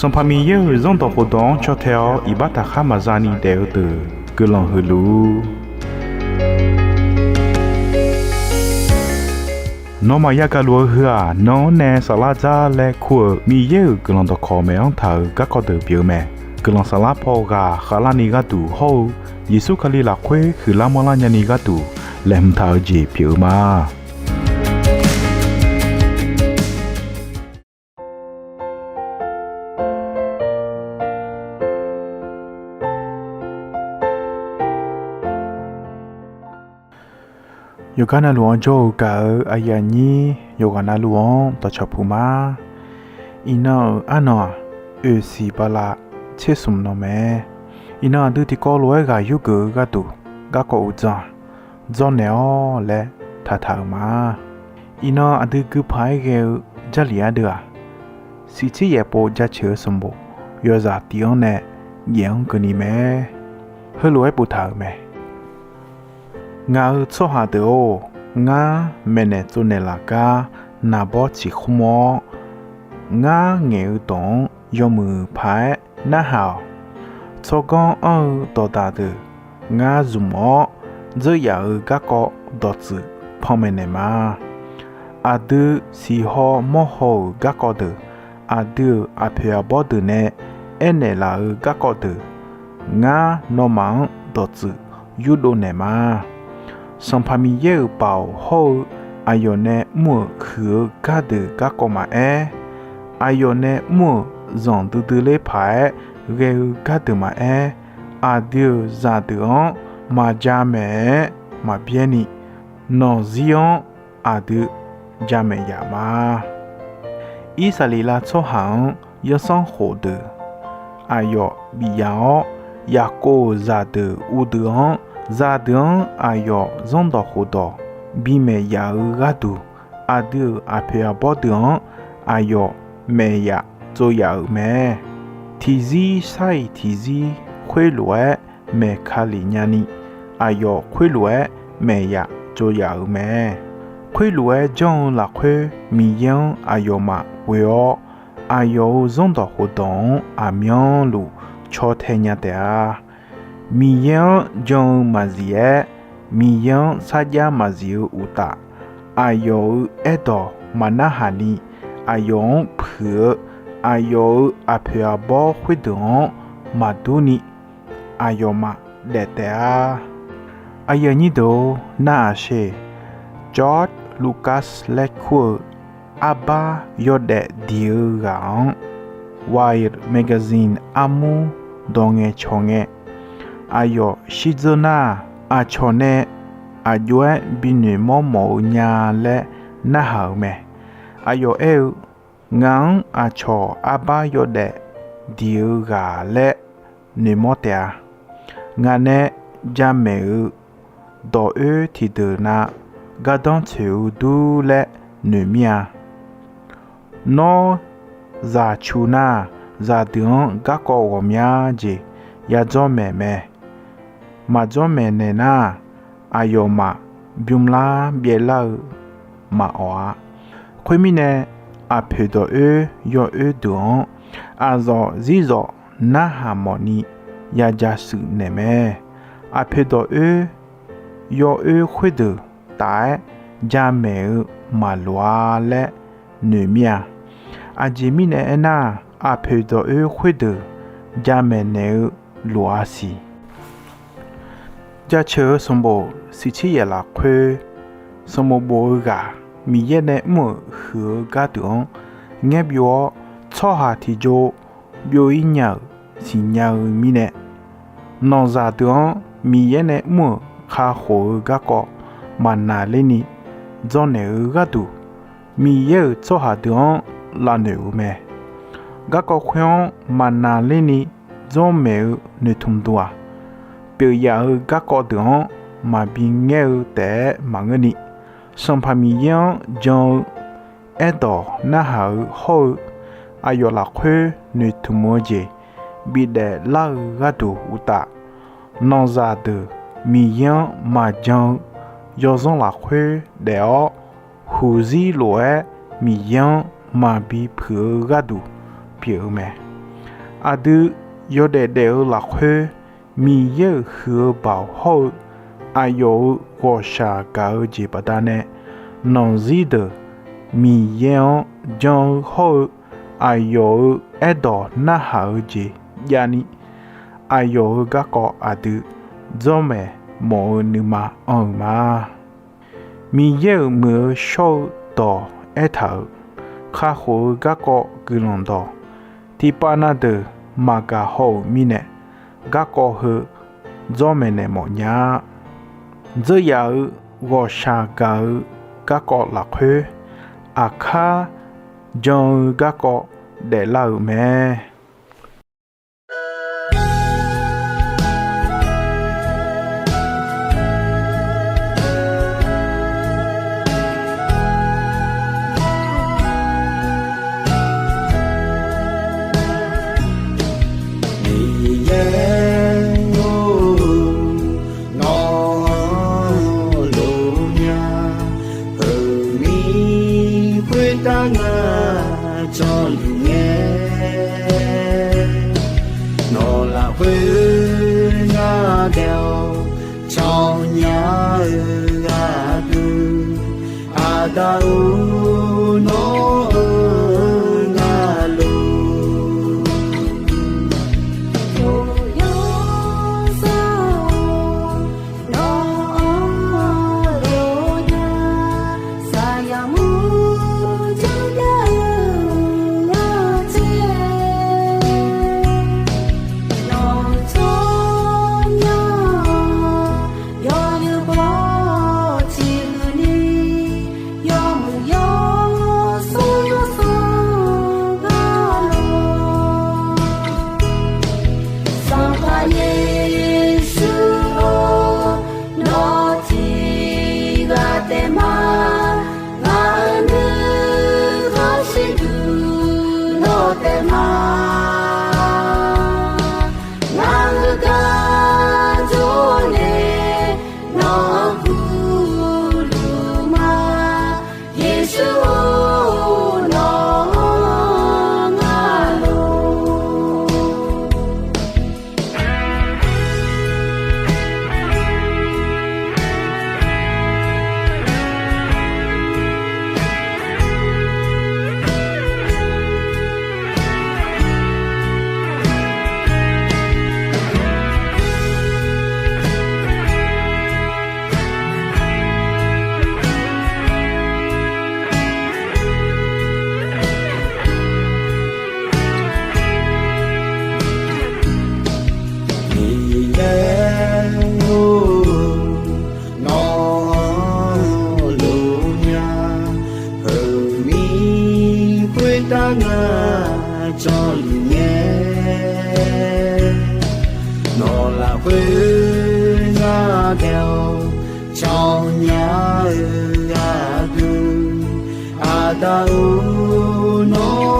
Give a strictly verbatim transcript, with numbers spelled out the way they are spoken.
Sanqpaq Miqyaer-euq Zanrdawq khofdawq-anr caw tae-awr iqbax taqkhar maqza ni daef-eu deuq guiqlanq huiq luf-ur. Nawmaf yagaq luf-eu heu-aq, nan-anr nae saflar dzar laer kur-euq Miqyaer-euq guiqlanq dawqkawq maeq-anr taq-euq garkawv deuq pyeuf-eu mae. Guiqlanq saflar paw ghaq khavlarni gharduq hawr-eu Yeqsur Kali lafkhoer huiqlar manrlar nyani gharduq laeqhmq taq-eu jeq pyeuf-eu ma. Yawqgar navluf-anr jawr-eu gaq-eu aqyuif aqnyir yawqghaq navluf-anr dawqcawq puq ma. Iqnan-euq arnan-aq, oeqsiq bala tsersmq nan mae. Iqnan aqdui tiqkawv lof-aer ghaq yurgeuf-eu gharduq garkawv uqdzan dzawrnaeq-awr laer taqtaq-euq ma. Iqnan aqdui gui paq-aer ghae-eu Jarlif ardeuv-aq, siqtser yaef pov jaceuq-eu sanqbof yawzaq tif-anr nae yaef-anr keuvni mae. Heulof-aer boftaq-euq mae. Ngaq-euq tsawrhaq deuq-or, ngar maeqnaeq tsovnaeq laf gar naqbawr ciqkhmr-awr, ngar ngaeq-eu dawq-anr yawmuiq paq-aer narhaq-awq. Tsawrganr anr-eu dawqdaq deuq ngar zmq-awr, dzeur yaf-euq garkawv dawqtsuif panmaeq naeq ma. Aqdui siqhaw mawrhaw-euq garkawv deuq, aqdui-euq aqpoeq aqbawr deuq nae aernaeq laf-euq garkawv deuq, ngar nawmaf-anr dawqtsuif yurdov naeq ma. Sanqpaq Miqyaer-euq baoq hawr-eu aqyawf nae mr-euq huiq-eu gardeuq garkawv maqaer, aqyawf nae mr-euq zanqdui dui ler paq-aer ghae-eu gardeuq maqaer, aqdui-euq zaqdeuq-anr maqjamaeq-aer maqbyaer ni, nawqzir-anr aqdui jamaeq yaf ma. Irsaqleqlav tsawrhaq-anr yawsanr khof deuq aqyawf bif yaf-awr, Yaqkov-euq zaqdeuq uvdeuq-anr, zaqdeuq-anr aqyawf zanrdawq khofdawq bimaeq yaf-eu gharduq, aqdui-euq aqpoeq aqbawr deuq-anr aqyawf maeq yaf tsov yaf-euq mae. Tiqzir sar-iq tiqzir khoerlof-aer maeq ka lef nyani, aqyawf khoerlof-aer maeq yaf tsov yaf-euq mae. Khoerlof-aer janr-eu lafkhoer Miqyaer-anr aqyawfmaf ghoe-awr, aqyawf-euq zanrdawq khofdawq-anr aqmyanluf caw tae nya taef-a. Miqyaer-anr jan-eu maqzif-aer, Miqyaer-anr sarjax maqzif-eu uqtaf, aqyawf-euq aerdawq maqnarhaq ni, aqyawf-anr puiq-eu, aqyawf-euq aqpoeq aqbawr khoerdeuq-anr maqdur ni, aqyawfmaf daef taef-a. Aqyuif aqnyir deuq-or, nar-aq sher. George Lucas laer kur-eu arbar yawdaef diq-eu ghaq-anr Wired magazine armur dawq ngae cawq ngae, aqyawf shirdzeur nar-aq, aqcawq nae aqjox-aer binoeq mawrmawf-eu nya laer narhaq-euq mae. Aqyawf aer-eu, Ngaq-anr aqcawq arbar yawdaef diq-eu ghaq laer noeqmawr taef-a. Ngaq nae jamaeq-eu dawq oer tiqdeuq na gardanr tsoeq-eu dur laer noeq mir-a. Nawr zaq cu nar, zaqdeuq-anr garkawv ghawqmya jeq yadzawr maeq mae. Maqdzawr maeqnaeq nar, aqyawfmaf bymr lar byaev lar-eu maqawq-a. Khoermirnae, aqpoeq dawq oer yawoer deuq-anr aqzawq zirzawq narhaq mawfni yaja shuif naeq mae. Aqpoeq dawq oer yawoer khoerdeuq taf-aer jamaeq-eu maqloq-a laer noeq mir-a. Aqjeq mirnae aernar, aqpoeq dawq oer khoerdeuq jamaeq naeq-eu loq-a siq. Jaceuq-eu sanqbof siqtser yaef lafkhoer, sanqbof bof-eu ghaq Miqyaer nae mr-euq huiq-eu gardeuq-anr ngaer byov-awr, tsawrhaq tiqjox byov-ir nya-euq siqnya-eu mirnae, nawqzaq deuq-anr Miqyaer nae mr-euq kakhof-eu garkawv maqnaqler ni dzawrnaeq-eu gharduq, Miqyaer-euq tsawrhaq deuq-anr lavnoeq-eu mae. Garkawv khoer-anr maqnaqler ni dzawrmaeq-eu noeqtmq duq-aq, pyeuf yaf-eu garkawv deuq-anr maqbi ngaer-eu taef-aer maqngeur ni, Sanqpaq Miqyaer-anr jan-eu aerdawq narhaq-eu hawr-eu, aqyawf lafkhoer noeqtmq-eu jeq bidaef lar-eu gharduq uqtaf, nawqzaq deuq Miqyaer-anr maqjan-eu yawzanr lafkhoer daef-awr, huqzir lof-aer Miqyaer-anr maqbi puiq-eu gharduq pyeuf-eu mae. Aqdui yawdaef daef-eu lafkhoer, Miqyaer-euq huiq-eu baoq hawr-eu aqyawf-euq ghawqshaq gaq-eu jeq baqdanae, nanqzir deuq Miqyaer-anr jan-eu hawr-eu aqyawf-euq aerdawq narhaq-eu jeq javni, aqyawf-euq garkawv aqdui dzawrmaeq mawf-eu nuima anr-eu ma. Miqyaer-euq muiq-eu shawr-eu dawq aertaq-euq, kakhof-eu garkawv guiqlanq dawq, tiqpav na deuq maqgaq haw-euq mirnae, garkawv heu dzawrmaeq naeq mawf nya-a. Dzeuryaf-euq ghawqshaq gaq-eu garkawv lafkhoer, aqkar jan-eu garkawv daeflar-euq mae. Miqyaer-or, nawq-anr lof nya, heumiq khoertav ngar jawrluf ngae. Nawq lafkhoer ngar daef-awr cawnya-eu gharduq, Aqda-or, nawq-anr ngar lof Yawsanr-or, nawq-anr lof nya, saqyaq mur janrnya-eu ghartser, nawq-anr cawnya, yawnyir baw tiqhuiq ni, yawmuiq yawsanr yawsanr ngar lof. Sanqpaq Yeqsur-or, nawq tiqghaq taef ma, ngaq-euq nuikhanr shirduq nawq taef ma. Ngaq-euq gar jawr nae nawq-anr gurluf ma, Yeqsur-or, nawq-anr ngar lof. Miqyaer-or, nawq-anr lof nya, heumiq khoertav ngar jawrluf ngae. Nawq lafkhoer ngar daef-awr cawnya-eu gharduq, Aqda-or, nawq